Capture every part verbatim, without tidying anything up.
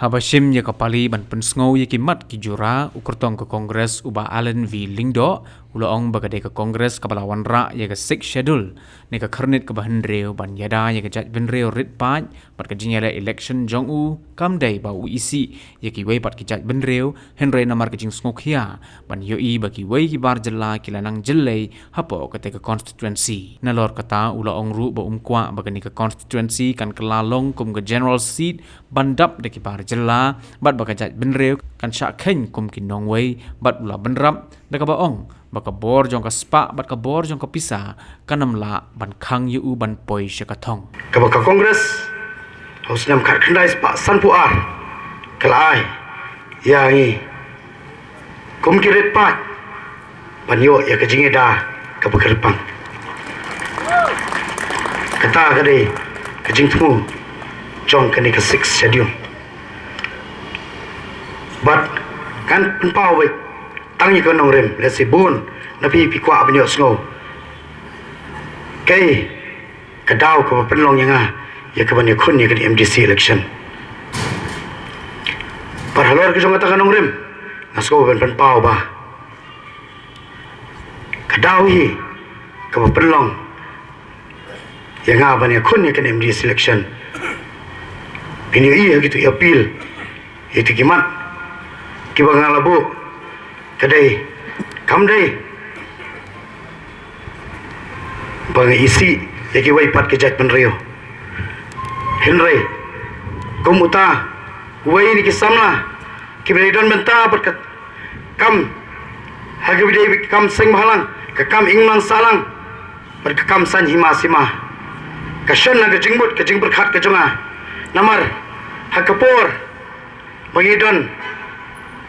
Haba shim ïa ka pali ban pynsngew ïa ki mat ki jura, u kyrtong ka Congress u Bah Alan V Lyngdoh u la ong ba ka dei ka Congress kaba la wanrah ïa ka Sixth Schedule ne ka khyrnit kaba hynriew ban ïada ïa ka jaitbynriew rit paid bad ka jingïaleh election jong u kam dei ba u isih ïa kiwei pat ki jaitbynriew, hynrei namar ka jingsngewkhia ban ïohi ba kiwei ki bar jylla ki la nang jyllei hapoh kata ka constituency. Nalor kata u la ong ruh ba um kwah ba kane ka constituency kan kylla long kum ka general seat ban dap da ki bar jylla bad ba ka jaitbynriew kan shah kheiñ kum ki nongwei, bad u la bynrap da kaba ong ba ka bor jong ka spah bad ka bor jong ka pisa kan ym lah ban khang ïa u ban poi sha ka thong. Kaba ka Congress ha u snem khatkhyndai spah sanphew ar ka la ai ïa ngi kum ki rit paid ban ïoh ïa ka jingïada kaba kyrpang. Kata ka dei ka jingthmu jong kane ka Sixth Schedule. Bad ngan pynpaw beit tang ïa ka nongrim, lehse bun na phi phi kwah ban ïohsngew kaei ka daw kaba pynlong ïa nga ïa kaban ïakhun ïa ka M D C election. Bad halor ka jong kata ka nongrim nga sngew ban pynpaw ba ka daw hi kaba pynlong ïa nga ban ïakhun ïa ka M D C election. Phin ïohi ha kitu ki appeal, ïa kitu ki mat kiba nga la buh, ka dei, kam dei ba nga isih ïa kiwei pat ki jaitbynriew. Hynrei kum uta uwei na ki samla kiba la don bynta bad ka kam ha kaba dei ka kam seng bhalang, ka kam imlang sahlang bad ka kam saiñ hima sima, ka shon na ka jingmut ka jingpyrkhat ka jong nga. Namar ha ka por ba ngi don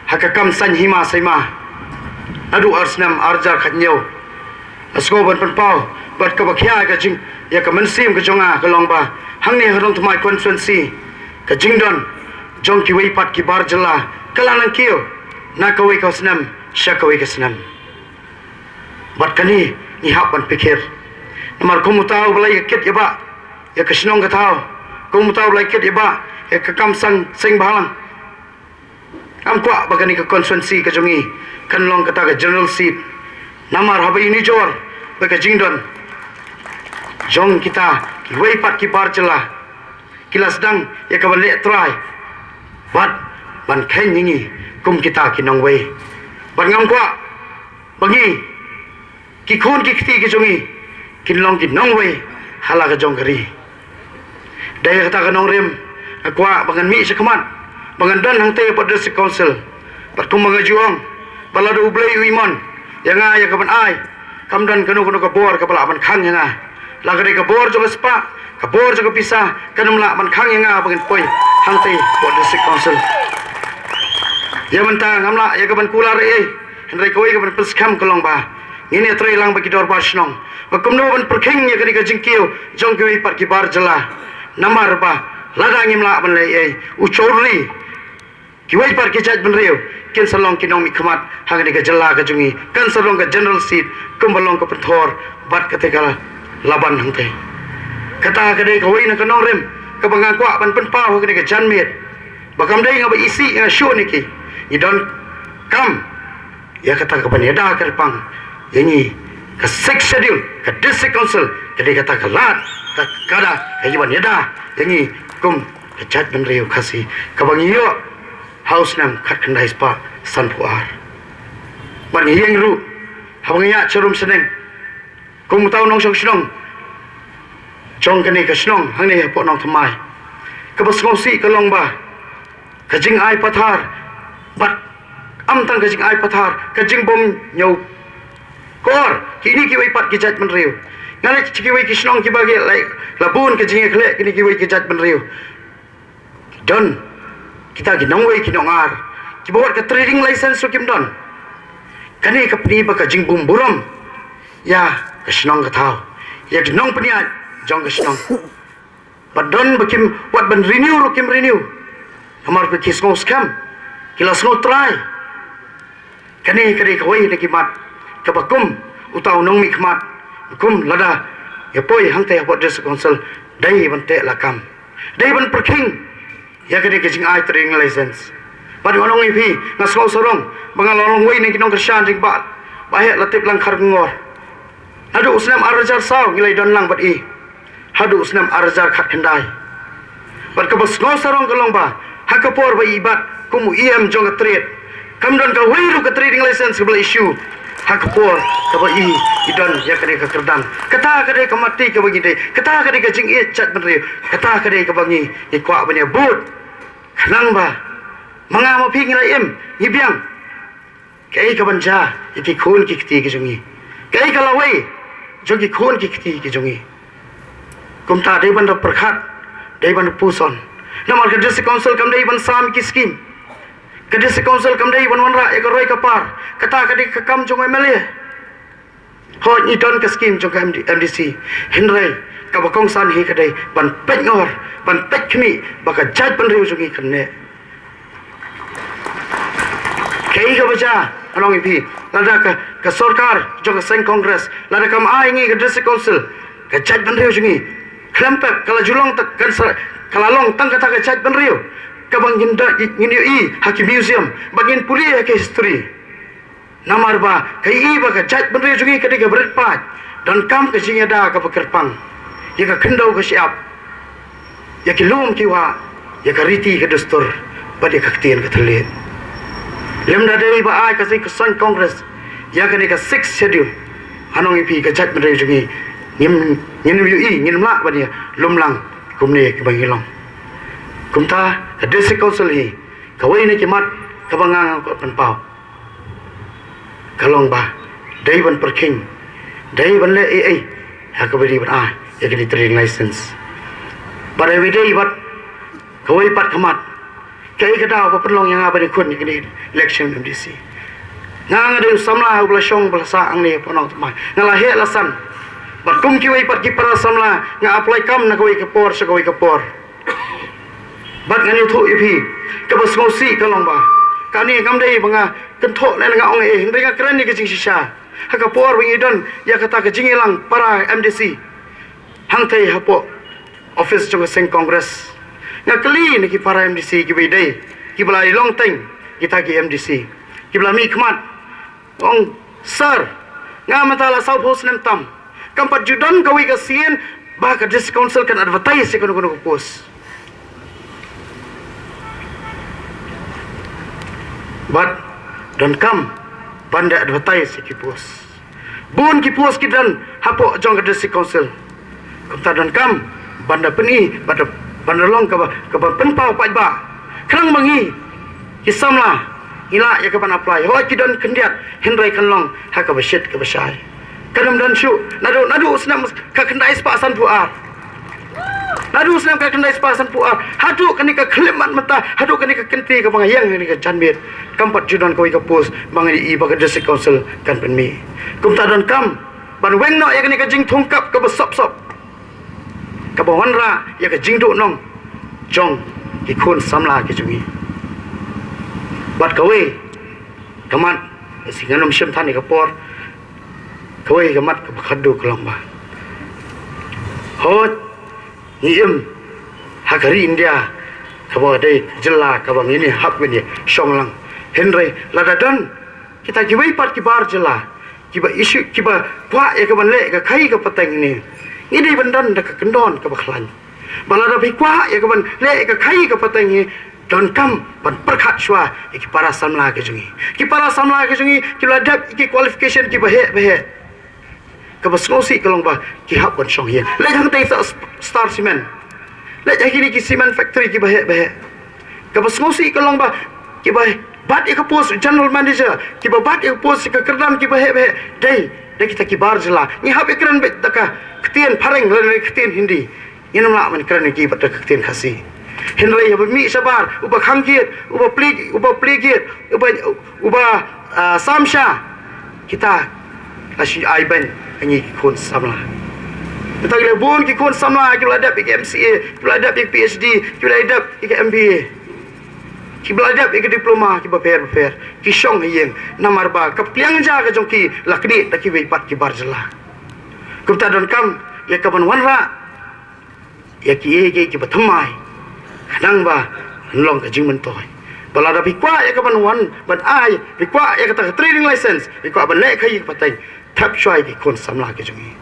ha ka kam saiñ hima sima naduh ar snem ar hajar khathynñiew, nga sngew ban pynpaw bad kaba khia ïa ka jing, ïa ka mynsiem ka jong nga ka long ba hangne ha Nongthymmai constituency ka jingdon jong kiwei pat ki bar jylla ka la nang kiew na kawei ka snem sha kawei ka snem. Bad kane ngi hap ban pyrkhat. Namar kum uta uba la ïa kit ïa ba ïa ka shnong ka thaw, kum uta uba la ïa kit ïa ba ïa ka kam saiñ seng bhalang. Ngam kwah ba kane ka constituency ka jong ngi kan long kata ka general seat. Namar haba ïanujor bad ka jingdon jong kita kiwei pat ki bar jylla ki la sdang ïa kaban leh trai bad ban kheiñ ïa ngi kum kita ki nongwei. Bad ngam kwah ba ngi, ki khun ki kti ki jong ngi, kin long ki nongwei ha la ka jong ka ri. Dei kata ka nongrim nga kwah ba ngan mih shakhmat ba ngan don hangtei hapoh District Council. Bad kumba nga ju ong ba lada U Blei u imon ïa nga ïa kaban ai, kam don kano kano ka bor kaba lah ban khang ïa nga. La ka dei ka bor jong ka spah, ka bor jong ka pisa, kan ym lah ban khang ïa nga ba ngan poi hangtei hapoh District Council. Ïa mynta ngam lah ïa kaban kular ei ei, hynrei kawei kaban pynskhem ka long ba ngin ïatreilang bad ki dorbar shnong ba kumno ban pyrkhing ïa kane ka jingkiew jong kiwei pat ki bar jylla. Namar ba lada ngim lah ban leh ei ei, u chorli kiwei pat ki jaitbynriew kin sa long ki nongmihkhmat ha kane ka jylla ka jong ngi, kan sa long ka general seat kumba long ka Pynthor bad kata ka Laban hangtei. Kata ka dei kawei na ka nongrim kaba nga kwah ban pynpaw ha kane ka janmiet, ba kam dei nga ba isih nga shu ne ki, ngi donkam ïa kata kaban ïada kyrpang ïa ngi, ka Sixth Schedule, ka District Council ka dei kata ka lad, ka kada ka ïa ban ïada ïa ngi kum ka jaitbynriew Khasi kaba ngi ïoh ha u snem khatkhyndai spah sanphew ar. Bad ngi ïeng ruh haba ngi ïaid sharum shnong, kum uta u nongshong shnong jong kane ka shnong hangne hapoh Nongthymmai, kaba sngewsih ka long ba ka jingai pathar, bad ym tang ka jingai pathar, ka jingbym ñiewkor kine kiwei pat ki jaitbynriew. Nga leit sha kiwei ki shnong kiba ki la, la bun ka jingïakhleh kine kiwei ki jaitbynriew. Don kita ki nongwei ki nongar kiba wat ka trading license ruh kim don. Kane ka pyni ba ka jingbymburom ïa ka shnong ka thaw, ïa ki nongpynïaid jong ka shnong. Bad don ba kim wat ban renew ruh kim renew. Namar ba ki sngew skhem, ki la sngew trai. Kane ka dei kawei na ki mat kaba kum uta u nongmihkhmat, kum lada ïa poi hangtei hapoh District Council, dei ban teh lakam, dei ban pyrkhing ïa kane ka jingai trading license. Bad nga ong ïa phi, nga sngew sarong ba nga la long wei na ki nongkyrshan jingbah ba heh la tip lang khar kongor. Naduh u snem ar hajar saw ngi la ïadon lang bad i haduh u snem ar hajar khatkhyndai. Bad kaba sngew sarong ka long ba ha ka por ba i bat kum u E M jong ka trade, kam don kawei ruh ka trading license kaba la issue ha ka por kaba i i don ïa kane ka kyrdan. Kata ka dei ka mati kaba ngi dei, kata ka dei ka jingïeit jaitbynriew, kata ka dei kaba ngi ngi kwah ban ïa bud. Khnang ba ma nga ma phi ngi la im, ngi biang. Kaei kaban jia ïa ki khun ki kti ki jong ngi? Kaei ka lawei jong ki khun ki kti ki jong ngi? Kumta dei ban da pyrkhat, dei ban da puson. Namar ka District Council kam dei ban sam ki skim. Ka District Council kam dei ban wanrah ïa ka roi ka par. Kata ka dei ka kam jong u M L A. Hooid, ngi don ka skim jong ka M D, M D C. Hynrei kaba kongsan hi ka dei ban peit ngor, ban peit khmih ba ka jaitbynriew jong ngi kan neh. Kaei kaba jia, nga ong ïa phi, lada ka, ka sorkar jong ka seng Congress, lada kam ai ngi ka District Council, ka jaitbynriew jong ngi, khlem pep ka la ju long tang kan sa, ka la long tang kata ka jaitbynriew kaba ngin da, ngin ïohi ha ki museum, ba ngin pule ha ki history. Namar ba ka i ba ka jaitbynriew jong ngi ka dei ka brit paid, donkam ka jingïada kaba kyrpang ïa ka khyndew ka shyiap, ïa ki lum ki wah, ïa ka riti ka dustur, bad ïa ka ktien ka thylliej. Lymda dei ba ai ka seng, ka seng Congress ïa kane ka Sixth Schedule, nga ong ïa phi, ka jaitbynriew jong ngi ngim, ngim ïohi, ngim lah ban ïa lumlang kumne kiba ngi long. Kumta ka District Council hi kawei na ki mat kaba nga nga kwah pynpaw ka long ba dei ban pyrkhing, dei ban leh ei ei ha kaba dei ban ai ïa kane trading license. Bad ïa kawei dei bad kawei pat ka mat, kaei ka daw ba pynlong ïa nga ban ïakhun ïa kane election M D C? Nga nga dei u samla uba la shong ba la sah hangne ha Nongthymmai, nga la heh la san. Bad kum kiwei pat ki para samla nga apply kam na kawei ka por sha kawei ka por. Bad ngan ïathuh ïa phi, kaba sngewsih ka long ba kane kam dei ba nga kynthoh ne nga ong ei, hynrei nga kren ïa ka jingshisha. Ha ka por ba ngi don ïa kata ka jingïalang para M D C hangtei hapoh office jong ka seng Congress, nga kylli na ki para M D C kiba ïadei, kiba la ïalong teng kita ki M D C, kiba la mihkhmat. Ong, "Sir, nga mynta la sawphew snem tam, kam pat ju don kawei ka sien ba ka District Council kan advertise ïa kano kano ka post. Bad donkam ban da advertise ïa ki post. Bun ki post ki don hapoh jong ka District Council. Kumta donkam ban da pyni, ban da, ban da long kaba, kaba pynpaw paidbah. Khnang ba ngi ki samla ngi lah ïa kaban apply. Hooid, ki don khyndiat, hynrei kan long ha kaba shit kaba shai. Kan ym don shuh naduh, naduh u snem khatkhyndai spah sanphew ar. Naduh u snem khatkhyndai spah sanphew ar haduh kane ka khyllipmat mynta, haduh kane ka kynti kaba nga ïeng ha kane ka janmiet, kam pat ju don kawei ka post ba ngan ïohi ba ka District Council kan pynmih. Kumta donkam ban weng noh ïa kane ka jingthung kap kaba sop sop, kaba wanrah ïa ka jingduhnong jong ki khun samla ki jong ngi. Bad kawei ka mat, lada ngan ym shim than ïa ka por, kawei ka mat kaba khatduh ka long ba, hooid, ngi im ha ka ri India kaba dei jylla kaba ngin ïa hap ngin ïa shong lang. Hynrei lada don kita kiwei pat ki bar jylla kiba issue, kiba kwah ïa kaban leh ka khaii ka pateng hangne, ngi dei ban don da ka kyndon kaba khlaiñ. Ba lada phi kwah ïa kaban leh ka khaii ka pateng hangne, donkam ban pyrkhat shuwa ïa ki para samla ki jong ngi. Ki para samla ki jong ngi kiba la dep ïa ki qualification kiba heh ba heh. Kaba sngewsih ka long ba ki hap ban shong ha ïing. Leit hangtei sa Star Cement, leit ha kine ki cement factory kiba heh ba heh. Kaba sngewsih ka long ba kiba bat ïa ka post general manager, kiba bat ïa ka post ka kyrdan kiba heh ba heh, dei, dei kita ki bar jylla. Ngi hap ïa kren beit da ka ktien phareng lane ktien Hindi. Ngin ym lah ban kren ïa ki bad ka ktien Khasi. Hynrei haba mih shabar, uba khang kiad, uba plie, uba plie kiad, uba, uba, ah, sam sha, kita la shu ai beiñ ha ngi ki khun samla. Mynta ki la bun ki khun samla kiba la dep ïa ka M C A, kiba la dep ïa ka P H D, kiba la dep ïa ka M B A, kiba la dep ïa ka diploma kiba pher ba pher, ki shong ha ïing namar ba ka pliang ja ka jong ki la knieh da kiwei pat ki bar jylla. Kumta donkam ïa kaban wanrah ïa kiei kiei kiba thymmai, khnang ba Kan long ka jingmyntoi. Ba lada phi kwah ïa ka ban wan ban ai, phi kwah ïa kata ka trading license, phi kwah ban leh ka ïing pateng, thep shuwa ïa ki khun samla ki jong ngi,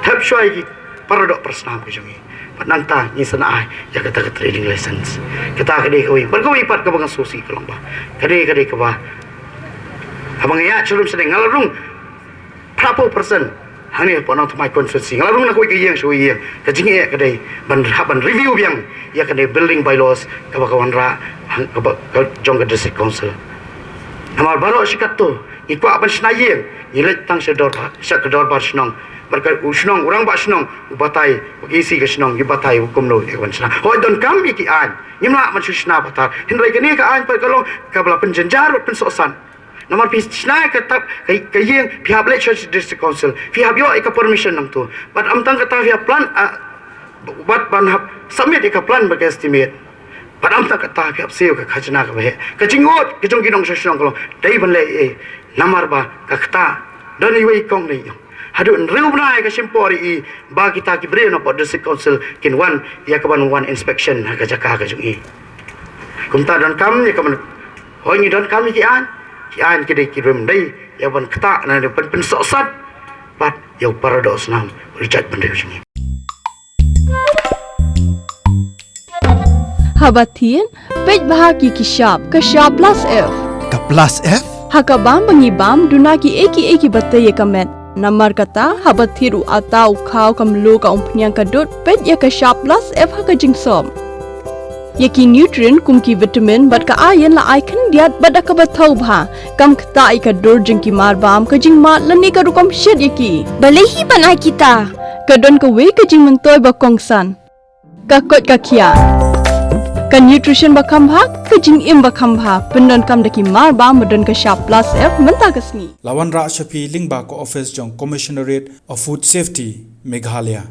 thep shuwa ïa ki paradoh parasnam ki jong ngi. Bad nangta ngin sa ai ïa kata ka trading license. Kata ka dei kawei. Bad kawei pat kaba nga sngewsih ka long ba, ka dei, ka dei kaba, haba nga ïaid sha rum sha shnong, nga la rung phra phew percent hangne hapoh Nongthymmai constituency. Nga la rung na kawei ka ïing sha kawei ka ïing. Ka jingeh ka dei ban hap ban review biang ïa kane building bylaws kaba ka wanrah, hang kaba ka jong ka district council. Namar baroh shi katto ngi kwah ban shna ïing, ngi leit tang sha dorbar, sha ka dorbar shnong. Bad ka u shnong, u rangbah shnong u batai, u A C ka shnong, u batai u kumno ïa ka ban shna. Hooid, donkam ïa ki aiñ, ngim lah ban shu shna pathar. Hynrei kane ka aiñ pat ka long kaba la pynjynjar bad pynsohsat. Namar phi shna ka tap ka, ka ïing, phi hap leit sha district council, phi hap ïoh ïa ka permission nangto. Bad ym tang kata, phi hap plan, ah, bad ban hap submit ïa ka plan bad ka estimate. Bad ym tang kata, phi hap siew ka khajna kaba heh. Ka jingud ka jong ki nongshong shnong ka long, dei ban leh ei ei. Namar ba ka ktah, don iwei i kong ne i yong, haduh hynriew bnai ka shim por ïa i ba kita ki briew na pdeng district council kin wan ïa ka ban wan inspection ha ka jaka ka jong i. Kumta donkam ïa ka ban, hooid, ngi donkam ïa ki aiñ. Ki aiñ ki dei, ki rem dei ïa ban ktah na, ban pynsohsat pat ïa u paradoh snam, u jaitbynriew jong ngi. Haba thied, peit bha ki, ki shap, ka shap plus F. Ka plus F? Ha ka bam ba ngi bam, duna kiei kiei kiba tei ïa ka met. Namar kata, haba thied u atta, u khaw, ka mluh, ka umphniang, ka dud, peit ïa ka shap plus F ha ka jingsop. Ïa ki nutrient kum ki vitamin bad ka iron la ai khyndiat bad da kaba thaw bha. Kam ktah ïa ka dur jong ki mar bam, ka jingmad lane ka rukom shet ïa ki. Balei hi ban ai kita? Ka don kawei ka jingmyntoi ba kongsan. Ka koit ka khiah. Ka nutrition ba kham bha, ka jingim ba kham bha. Pyndonkam da ki mar bam ba don ka shap plus F mynta ka sngi. La wanrah sha phi lyngba ka office jong Commissionerate of Food Safety, Meghalaya.